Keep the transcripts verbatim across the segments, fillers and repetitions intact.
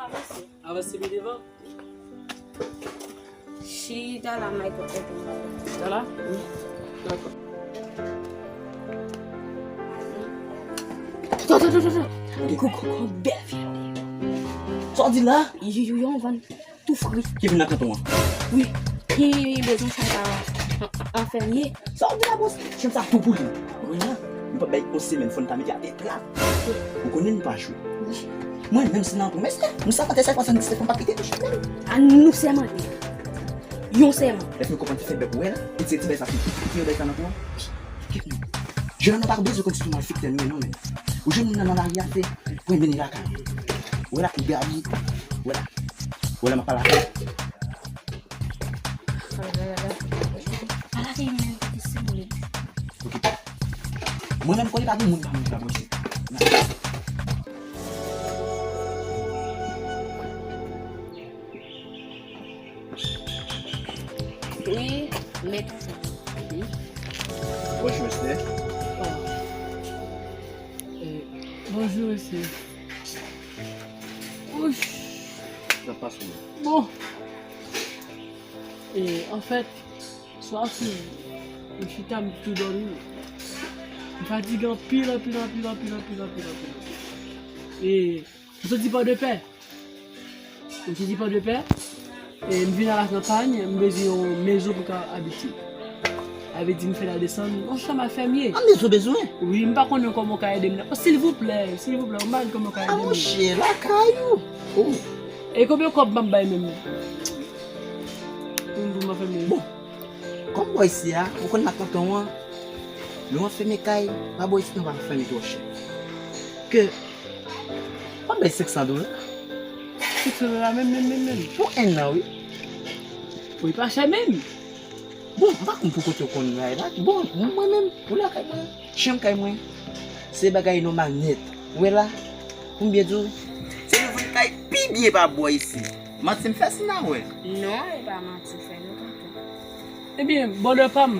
Avanse. Avanse pi devan. Chita la, Michael. Chita la? Wi. Dakò. Tò, tò, tò, tò, tò. Gade, gade, gade, bèl fi. Sa w di la? Yo, yo, yo, vann tou fri. Ki vin nan kanton an? Wi. Ki bezwen sa ta an fèmye. Sa w di la, bòs? Chanm sa tou pou li. Kounye a, nou pa bay yon semèn, fò n ta mete atè plat. Ou konnen nou pa jwe. Mwen menm si nan premye semèn, nou sèmante sèt swasanndisnèf, nou pa kite touche menm. A nou sèmante. Yon sèman. Lè fè konprann ki fè bèk ou wè la, ou tire ti bay sa sou tou. Ki yon bay sa nan kou an? Kit nou. Jèn nan pa bezwen konn si tou malfektè nou ye non menm. Ou jwenn moun nan nan lari a fè, pran mennen lakay. Ou wè la, ou gabi. Ou wè la. Ou wè la, m ap pale avè w. Pale avè m menm kote si w vle. Ok. Mwen menm konnen pa gen moun pa mwen pa mwen se. Wi, mèt. Bonjou, mesye. Eh, bonjou, mesye. Ouch. Sa pase. Bon. E, anfèt, swa si m chita, m tou dòmi. M fatige anpil, anpil, anpil. E, m soti Pòdepè. M soti Pòdepè, e m vin a lakanpay, m bezwen yon mezon pou m ka abite. Sa vle di m fè la desann, yon chanm a fèmye. An mezon bezwen? Wi, m pa konnen kòman w ka ede m la. Oh, silvouplè, silvouplè, ou pa di kòman w ka ede m. A monchè, lakay ou. Oh. E konbyen kòb m ap bay menm? Pou m, pou m fèmye. Bon. Kòm bò isi a, ou konn nan kanton an, lè w fèmen kay, pa bò isi nan pa fèmen twò chè. Ke, w ap bay senk san dola. Senk san dola menm, menm, menm, menm. Pou en an, wi. Wi, pa chè menm. Bon, m pa konn pou kote w konn bay la. Bon, mwen menm, ou lakay mwen. Chanm kay mwen, se bagay nòmal nèt. Ou wè la, pou m byen di w, se nouvo kay pi byen pa bò isi. Manti m fè si n a wè. Non, e pa manti w fè, nou kontan. Ebyen, brother pa m,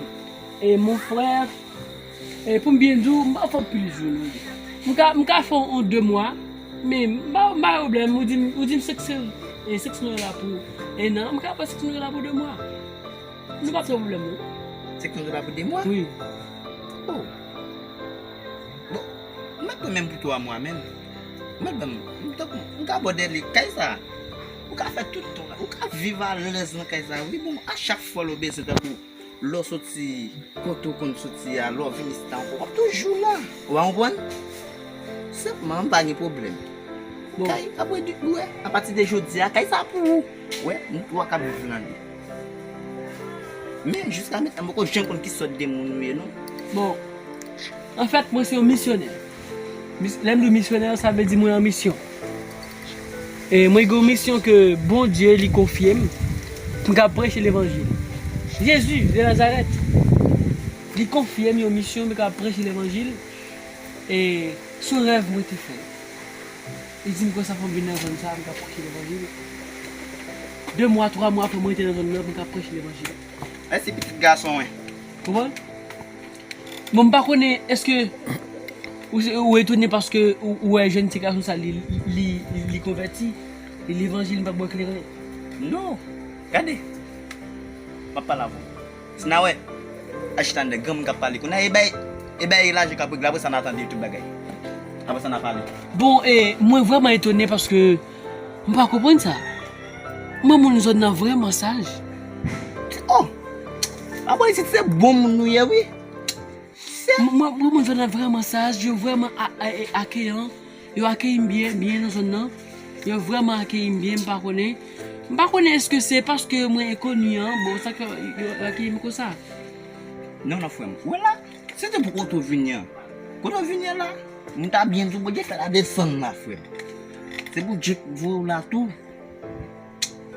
e mon frè, e pou m byen di w, m pa fè anpil jou non. M ka, m ka fè yon de mwa, men m pa, m pa gen pwoblèm, ou di m, ou di m senk san, e senk san dola pou en an, m ka pran senk san dola pou de mwa. Nou p ap fè pwoblèm, non. Senk san dola pou de mwa? Wi. Oh. Bon, m ap pran menm pou twa mwa menm. M ap ban m, m tankou, m ka bòdèle kay sa. Ou ka fè tout tan la. Ou ka viv alèz nan kay sa. Wi, bon, a chak fwa lè w bezwen tankou, lè w soti kote w konn soti a, lè w vin isit la ankò, w ap toujou la. Ou pa konprann? Senpman, m pa gen pwoblèm. Bon. Kay, apre di, ou wè, apati de jodi a, kay sa pou ou. Ou wè, nou twa k ap viv nan li. Men, jiska mentnan, m poko janm konn ki sòt de moun ou ye, non. Bon, anfèt, mwen se yon misyonè. Mis-, lè m di w misyonè, sa vle di mwen an misyon. E mwen gen yon misyon ke Bondye li konfye m, pou m ka preche levanjil. Jezi de Nazarèt, li konfye m yon misyon pou m ka preche levanjil. E se yon rèv mwen te fè. Li di m konsa fò m vin nan zòn sa a, m ka preche levanjil. De mwa, twa mwa apre mwen rete nan zòn nan pou m ka preche levanjil. Mèsi pitit gason mwen. Konprann? Bon, m pa konnen, èske ou, ou etone paske ou, ou wè jèn ti gason sa, li, li, li, li konvèti, li levanjil, m pa bwè kleren. Non, gade, m ap pale avè w. Sinawè, al chita anndan, granmoun k ap pale. Kounye a, e bay, e bay lajan k ap regle. Apre sa, n a tande tout bagay. Apre sa, n a pale. Bon, e, mwen vrèman etone paske m pa konprann sa. Mwen, moun zòn nan vrèman saj. Oh! Apa isit se bon moun nou ye, wi. Se... Mwen, mwen, moun zòn nan vrèman saj, yo vrèman a, a, a, akeyan. Yo akeyi m byen, byen nan zòn nan. Yo vrèman akeyi m byen, m pa konnen. M pa konnen èske se paske mwen enkoni an, bon, sa k fè yo, yo akeyi m konsa. Non, non, frè m. Ou wè la, se te pou kote w vini an. Kote w vini an la, m ta byen di w, Bondye fè la desann la, frè m. Se pou Dye k voye w la tou.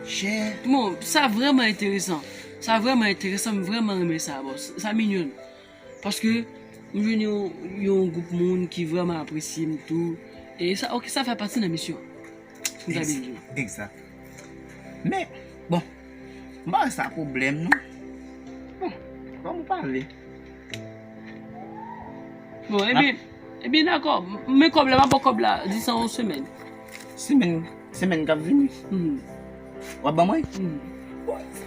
Chè. Bon, sa vrèman enteresan. Sa vrèman enteresan, m vrèman renmen sa, bòs. Sa minyòn. Paske m jwenn yon, yon gwoup moun ki vrèman apresye m tou. E sa, ok, sa fè pati nan misyon. M ta byen di w. Egzak. Men, bon, m pa wè sa pwoblèm, non. Bon, kòm ou pale. Bon, ebyen, ebyen, dakò. Men kòb la, m ap ba w kòb la, di sa yon semèn. Semèn, Semèn k ap vini. Mhm. W ap ban mwen? Mhm.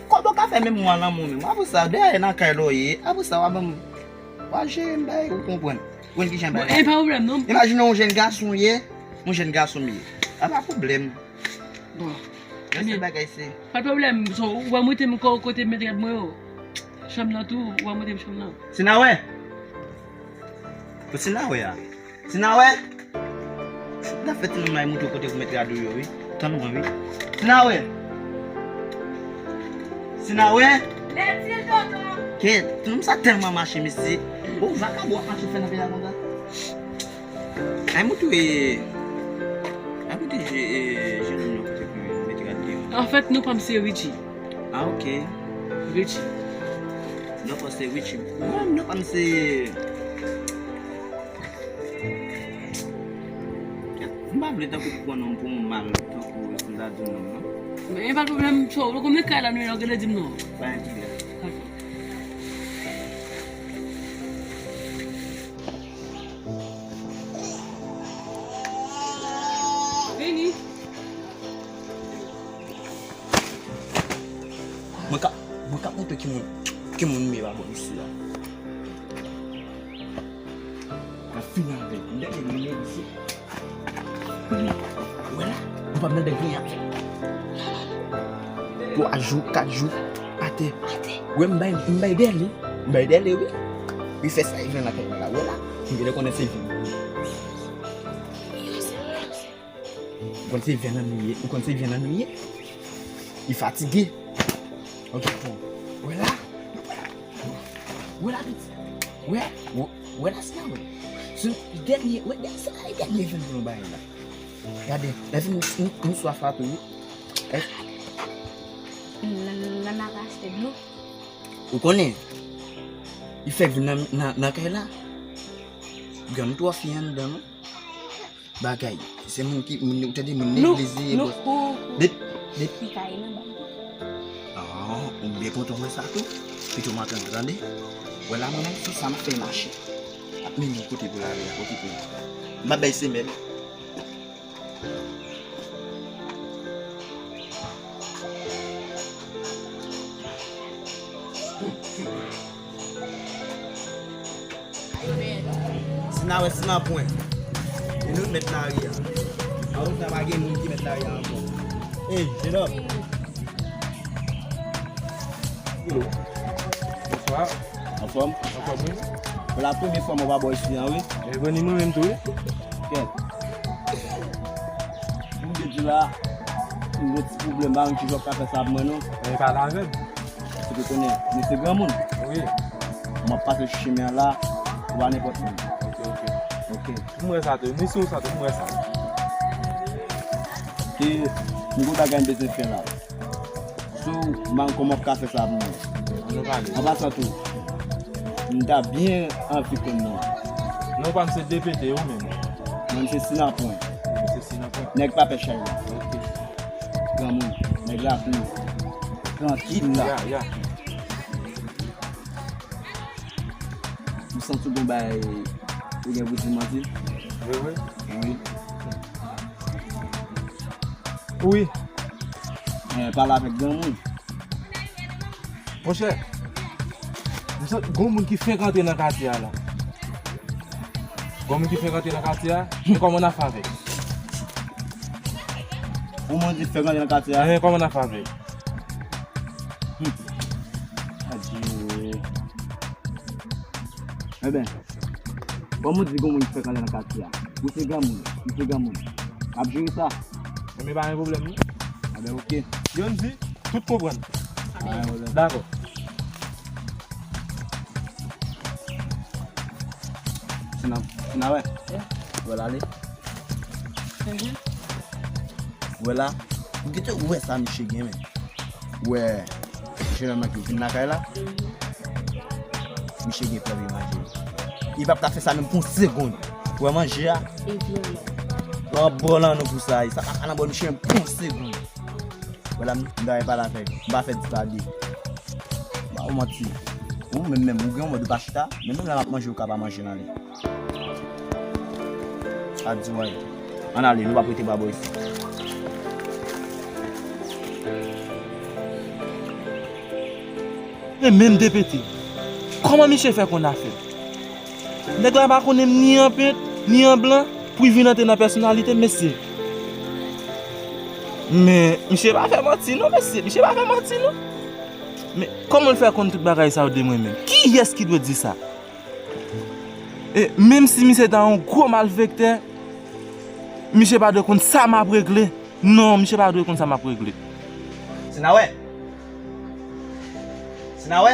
Kòman w ka fè menm mwa lanmou menm? Apre sa, dèyè nan kay la w ye. Apre sa, w ap ban m. W ap jere m bagay, ou konprann. Ou konn kijan bagay. E pa pwoblèm, non. Imajine yon jèn gason w ye, yon jèn gason m ye. A pa pwoblèm. Bon. Nan sèl bagay se. Pa pwoblèm, so, ou wè m rete m ko-, kote m met rad mwen yo. Chanm nan tou, ou wè m rete m chanm nan. Sinawè! Pou Sinawè a. Sinawè! N ap fè timoun la montre w kote pou met rad ou yo, wi. Tann mwen, wi. Sinawè! Sinawè! Lètil, tonton! Kèt, timoun sa tèlman mache, mesye. Bon, vakabon ap mache fè nan peyi a konsa. Ay, montre, ay, montre je, e, je nou kote pou met rad li yo. Anfèt, non pa m se Richie. Ah, ok. Richie. Non pa m se Richie. Mwen, non pa m se M pa vle tankou pran non pou yon mal, tankou, e, pou m ta di w non, non. Men pa pwoblèm, so, ou konn kay la, nou, ou genlè di m non. Pa gen pwoblèm. Dakò. Vini. Mwen ka, mwen ka montre ki moun, ki moun m ye pa bò isi a. Mwen fini avèk ou. Dènye moun yo isi. Ou wè la, ou pa nan dènye avèk. Twa jou, kat jou, atè. Ou wè m bay, m bay dèle. M bay dèle, wi. Li fè sa, li vin lakay mwen la. Ou wè la, m genlè konnen se vin. Ou konn se vyann nan nou ye, ou konn se vyann nan nou ye. Li fatige. Ok, bon. Wè la. Wè la, piti. Wè, wè, wè la, sila, wè. Se dènye, wè, dènye, se dènye vyann pou nou bay la. Gade, lè fin nou, nou, nou swaf la tou, wi. N, n, n, n a ka achte dlo. Ou konnen, li fèk vin nan, nan, nan kay la. Grann twò fi anndan, non. Bagay. Se moun ki, moun, ou tande moun legliz li ye, bòs. De, de. Li ka ye nan bab. Ah, ou byen kontan wè sa tou. Pito m antann tande. Wè la mwen menm, sou sa m ap fè mache. Ap mennen kote pou l ale a, okipe l. M ap bay semèn. Si n a wè, si n a pwen. E nou k mèt lari a. Apre sa, pa gen moun ki mèt lari a ankò. Ey, jenòm. Yo. Bonswa. Anfòm? Anfòm, wi. Se la premye fwa mwen pa bò isi a, wi. E vini mwen menm tou, wi. Kèt. M te di la, m gen ti pwoblèm, pa menm ki jan w ka fè sa pou mwen, non. Men pale avè m. Paske konnen, nou se granmoun. Wi. M ap pase sou chemen an la, ou pa nenpòt moun. Ok, ok. Ok. M wè sa tou, m sou sa tou, m wè sa. E, m gen bagay m bezwen fè la. So, m pa konn kòman w ka fè sa pou mwen. An nou pale. An pasan tou, m ta byen anvi konn non w. Non pa m se D P T, ou menm? Mwen, m se Sinapwen. Ou se Sinapwen. Nèg pa pè chay la. Ok. Granmoun, nèg la tou. Trankil la. Ya, ya. M santi w gon bagay ou gen pou di m, manti. Vre, vre? Wi. Wi. Eh, pale avèk granmoun. Monchè, m santi gon moun ki fenk antre nan katye a la. Gon moun ki fenk antre nan katye a, men kòman n a fè avè l? Gon moun ki fenk antre nan katye a? Eh, kòman n a fè avè l? Hmm. Adye. Eben, kòm ou di gon moun ki fèk antre nan katye a, ou se granmoun, m se granmoun, n ap jere sa. Men pa gen pwoblèm, non. Eben, oke. Yo, m di, tout konprann. Pa gen pwoblèm. Dakò. Sina, Sina, wè. Wè l ale. Mhm. Wè la, ou gentan wè sa misye gen, men. Wè, jenòm nan ki vin lakay la, misye gen pwoblèm manje. Li p ap ka fè sa menm pou yon segonn. Wè manje a. Li vyann. Pran bò lan nou pou sa, sa pa ka nan bò misye menm pou yon segonn. Wè la, m, m ta pale avè l. M pa fè di pa de. M pa ou manti. Ou menm menm, ou gen yon mòd ou pa chita, men menm lè m ap manje, ou ka pa manje nan li. Adye. Ann ale, nou p ap rete bò isi. E menm de pete. Kòman misye fè konn afè? Nèg la pa konnen m ni an pent, ni an blan, pou l vin antre nan pèsonalite m, mesye. Men, misye pa fè manti non, mesye. Misye pa fè manti non. Men, kòman l fè konn tout bagay sa yo de mwen menm? Kiyès ki dwe di sa? E menm si misye ta yon gwo malfektè, misye pa dwe konn sa m ap regle. Non, misye pa dwe konn sa m ap regle. Sinawè! Sinawè!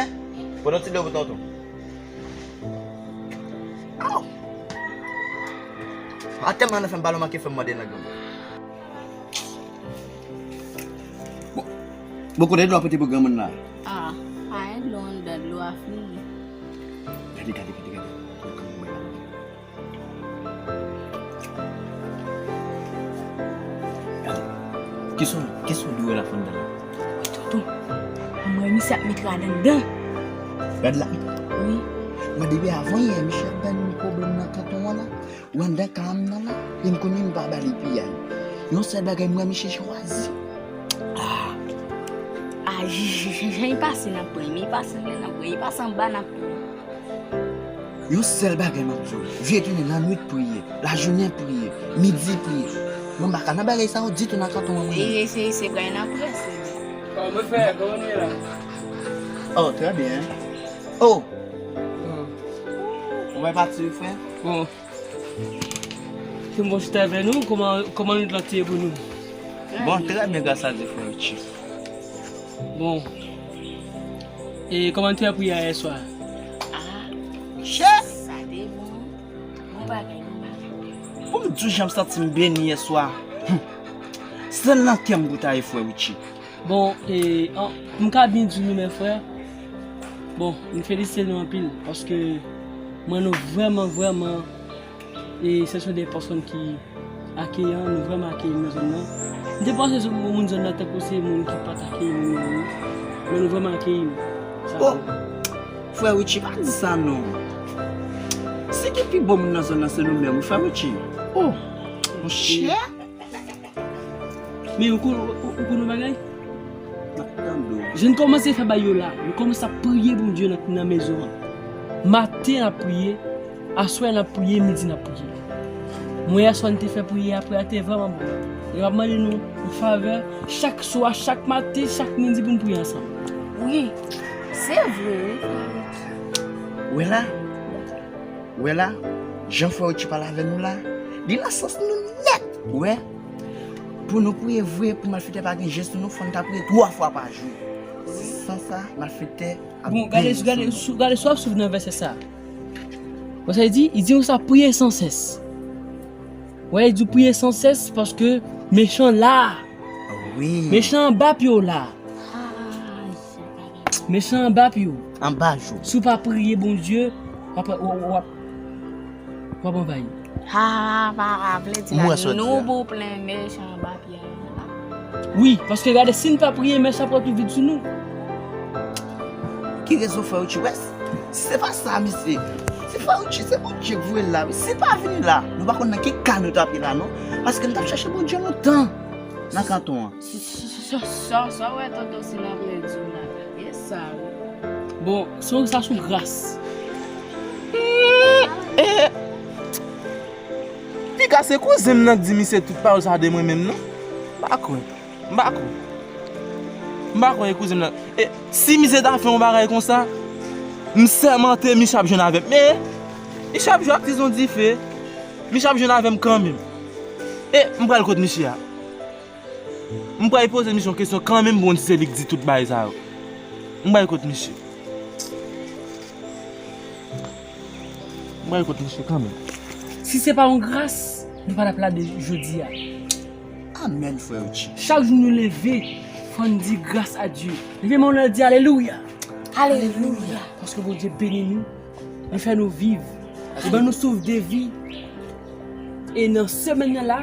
Pote yon ti dlo pou tonton. Aw! Atè m nan fè m pale, manke fè m mande nan granmoun. Bon, bon, kote dlo a pote pou granmoun la? Ah, pa gen dlo anndan, dlo a fini. Gade, gade, gade, gade. Kisa, kisa w dwe la fè anndan la? Wi, tonton. Mwen, misye ap met rad anndan. Rad la? Wi. Mwen, depi avan yè, misye ap ban nou pwoblèm nan kanton an la. Ou anndan kay m nan la, e m konnen m pa ba li piyay. Yon sèl bagay, m wè misye chwazi. Ah. Ah, j-, j-, j-, jan li pase n ap pran, li pase anlè n ap pran, li pase anba n ap pran. Yon sèl bagay m ap di w, vye tounen lannwit priye, lajounen priye, midi priye. Mwen m pa ka nan bagay sa yo ditou nan kanton an mwen. E, e, se, se bagay n ap prese. Oh, mon frère, comment on est là? Oh, très bien. Oh! Ou pa pati, frè? Bon. Ke m bon chita avè nou, kòman, kòman nou t la te ye pou nou? Bon, trè byen, gras a Dye, frè Richie. Bon. E kòman nou te priye a yè swa? Ah, chè! Sa te bon. Bon bagay, bon bagay. Pou m di w jan m santi m beni yè swa. Hum. Se nan kè m pou ta ye, frè Richie. Bon, e, an, m ka byen di nou, men frè, bon, m felisite nou anpil, paske mwen nou vrèman, vrèman, e, ce sont des personnes qui accueillant, nou vrèman akeyi m nan zòn nan. M te panse se moun zòn nan tankou se moun ki pa t akeyi moun yo, wi. Men nou vrèman akeyi m. Sa bon. Frè Richie, pa di sa non. Se ki pi bon moun nan zòn nan, se nou menm, wi, frè Richie. Oh, monchè. Men ou konn, ou, ou konn yon bagay? M ap tande w. Jan n kòmanse fè bagay yo la, nou kòmanse ap priye Bondye nan, nan mezon an. Maten n ap priye, aswè n ap priye, midi n ap priye. Mwen yè swa n te fè priye apre a te vrèman bon. E m ap mande nou yon favè, chak swa, chak maten, chak midi pou n priye ansanm. Wi, se vre wi. Wè la, Ou wè la, jan frè Richie pale avè nou la, li nan sans nou nèt. Ou wè, pou nou priye vre, pou malfektè pa gen je sou nou, fò n ta priye twa fwa pa jou. Se san sa, malfektè ap Bon, gade, beni gade, sou nou. Sou, gade, sou ap swiv nan vèsè sa. Bon, sa li di, li di konsa, priye san sès. Wè, li di priye san sès paske mechan la. Wi. Mechan anba pye w la. Mechan anba pye w. Anba jou. Si w pa priye Bondye, w ap, w ap, w ap, w ap anvayi. Ha, pa, pa vle di la, nou pou plen mechan anba pye a. Wi, paske gade, si n pa priye, mèch ap ret ouvri sou nou. Ki rezon frè Richie wè? Si se pa sa, mesye. Se frè Richie, se Bondye k voye l la, wi. Si l pa vini la, nou pa konn nan ki ka nou t ap ye la, non. Paske n t ap chèche Bondye lontan nan kanton an. Sa, sa, sa, sa w wè tonton Sina vle di w la, e sa wi. Bon, se yon, sa se yon gras. Hmm, eh. Piga se kouzen m nan k di misye tout pawòl sa de mwen menm non. M pa kwè. M pa kwè. M pa kwè e kouzen m nan. E si misye ta fè yon bagay konsa, m sèmante misye ap jwenn avè m. Men, misye ap jwe ak tizon dife. Misye ap jwenn avè m kanmenm. E m pral kot misye a. M pral poze misye yon kesyon kanmenm pou m konn si se li k di tout bagay sa yo. M pral kot misye. M pral kot misye kanmenm. Si se pa yon gras, nou pa t ap la de jodi a. Amèn, frè Richie. Chak jou nou leve, fò n di gras a Dye. Leve men w la, di alelouya. Alelouya. Paske Bondye beni nou, li fè nou viv, li ban nou souf de vi. E nan semèn nan la,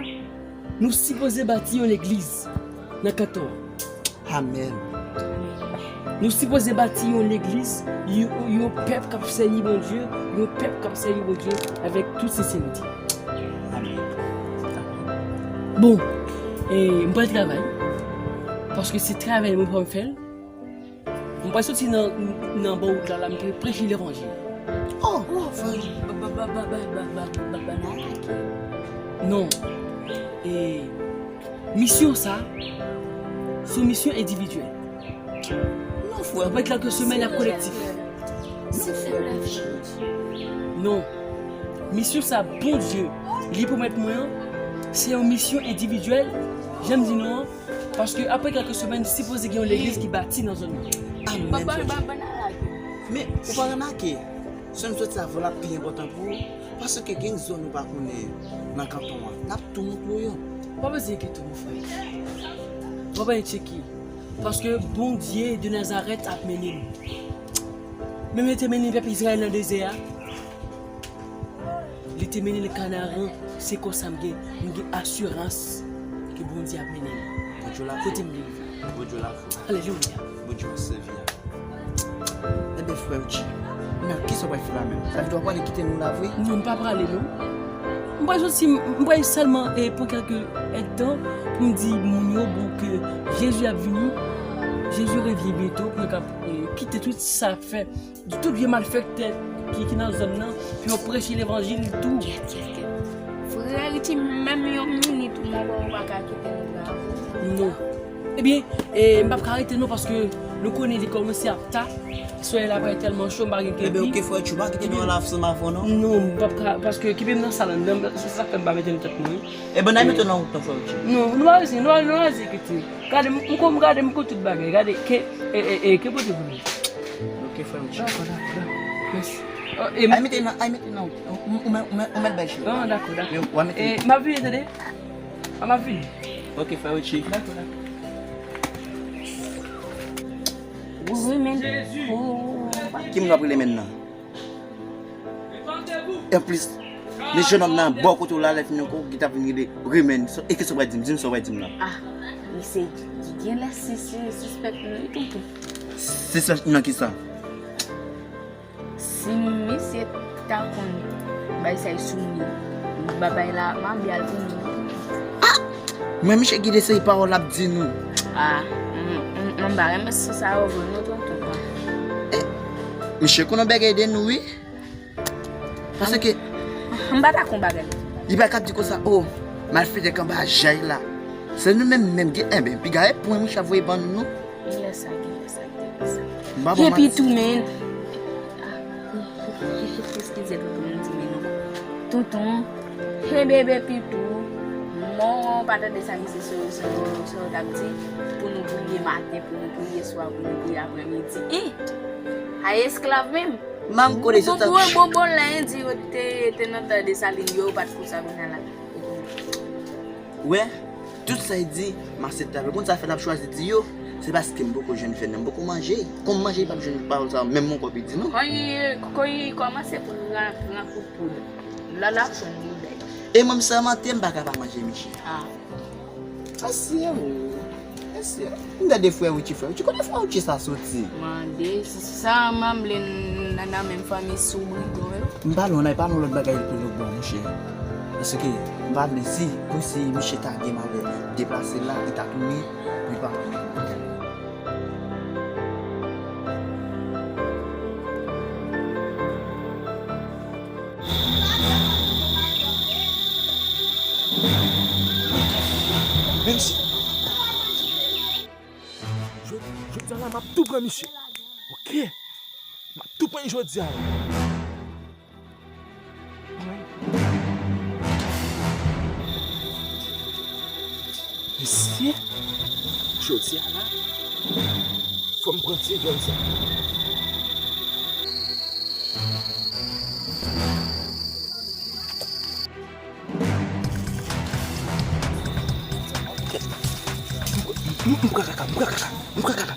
nou sipoze bati yon legliz nan kanton an. Amèn. Nou sipoze bati yon legliz, yon, yon pèp k ap sèvi Bondye, yon pèp k ap sèvi Bondye avèk tout senserite. Amèn. Bon, e, m pral travay. Paske se travay mwen pou m fè l. Mwen pral soti nan, nan bò wout la, la, m pre-, preche levanjil. Oh, oh, frè. Non. E misyon sa, se yon misyon endividyèl. Non, frè. Apre kèlke semèn, y ap kolektif. Non, frè. Non. Misyon sa, Bondye, li pwomèt mwen an, se yon misyon endividyèl. Jan m di nou an, paske apre kèlke semèn, sipoze gen yon legliz ki bati nan zòn nan. Amèn, frè. Men, ou pa remake, semèn soti a, vòl ap pi enpòtan pou ou, paske gen zòn ou pa konnen nan kanton an. N ap tou montre w yo. Ou pa bezwen enkyete w, mon frè. Ou pa enkyete. Paske Bondye de Nazarèt ap mennen m. Menm jan l te mennen pèp Izrayèl nan dezè a, li te mennen l Kanaran, se konsa m gen, m gen asirans ke Bondye ap mennen m. Bondye la fè. Kote m rive. Bondye la fè. Alelouya. Bondye ap sèvi a. Ebyen, frè Richie, men kisa w pral fè la menm? Sa vle di w ap prale kite nou la vre? Non, m pa prale non. M pral soti, m pral sèlman, eh, pran kèlke èdtan pou m di moun yo, bon, ke Jezi ap vini, Jezi revyen byento, pou yo ka, eh, kite tout sa y ap fè, tout vye malfektè ki, ki nan zòn nan, pou yo preche levanjil tou. Kèt, kèt, kèt. Frè Richie, menm yon minit ou mwen wè ou pa ka kite nou la. Non. Ebyen, eh, m p ap ka rete non, paske nou konnen li kòmanse ap ta. Solèy la pral tèlman cho, m pa gen kepi. Ebyen, oke, frè Richie, ou pa kite nou la ansanm avè w non? Non, m p ap ka, paske kepi m nan sal anndan, se sa k fè m pa mete nan tèt mwen. Ebyen, n a mete nan wout non, frè Richie. Non, nou pa bezwen, nou pa, nou pa bezwen kite. Gade, m, m konn gade, m konn tout bagay. Gade, ke, e, e, e, ke pote pou nou. Oke, frè Richie. Dakò, dakò, dakò. Mèsi. Oh, e, ay mete nan, ay mete nan wout. Ou, ou, ou mèt, ou mèt, ou mèt bay cheri. Ah, dakò, dakò. Men, w a mete. E, m ap vini, tande. Ah, m ap vini. Oke, frè Richie. Dakò, dakò. Wi, wi, men. Ki moun w ap rele menm nan? E anplis, men jennonm nan bò kote w la, lè fini ankò, ki t ap vin rele, renmen, e kisa w pral di m? Di m sa w pral di m nan. Ah, misye genlè si, si, sispèk nou wi, tonton. Sispèk nan kisa? Si misye ta konn bay sa y sou nou, bagay la, m ap bay al pou nou. Ah! Men misye gen de seri pawòl l ap di nou. Ah, m, m, m pa renmen sou sa yo vre non, tonton. Eh, misye konn yon bagay de nou, wi. Paske m pa dakò bagay. Li pa ka di konsa, oh, malfektè k anba jay la. Se nou menm menm ki, enben, piga e pwen misye ap voye ban nou. Genlè sa, genlè sa, genlè sa. M pa bon. Epi tou, men. Eskize tonton, m di men non. Tonton, he bebe pitou, mò, pa tande sa misye so, so, so t ap di, pou nou priye maten, pou nou priye swa, pou nou priye aprèmidi. Ih! Ay esklav menm. Manko de sou tan. Bon, bon, bon, lè Endyen yo te, te nan tan Desalin yo, yo pa t konsa kounye a la. Ou wè, tout sa y di, m aksepte avè l. Konn sa fè l ap chwazi di yo, se paske m poko jwenn fè nan, m poko manje. Kon m manje, li p ap jwenn pawòl sa yo, menm yon kòb li di non. Kon y, kon y kòmanse pou l pran, pran kout poud. La, l ap jwenn li bèl. E mwen, m sèmante, m pa ka pa manje, Michi. Ah. Mesye, wi. Mesye, m gade frè Richie, frè Richie. Kote frè Richie sa soti? Mande, si, si sa manm li nan, nan menm fanmi sou brigan yo. M pa lwen, pa nan lòt bagay pou nou bon, monchè. Paske m pa vle si, pou si misye ta gen malè deplase la, li ta tounen, li pa. Menm si. Jodi, jodi a la, m ap tou pran misye. Oke? M ap tou pran l jodi a la. Mesye, jodi a la, fò m pran ti vyòl sa. M, m, m pran kaka, m pran kaka, m pran kaka.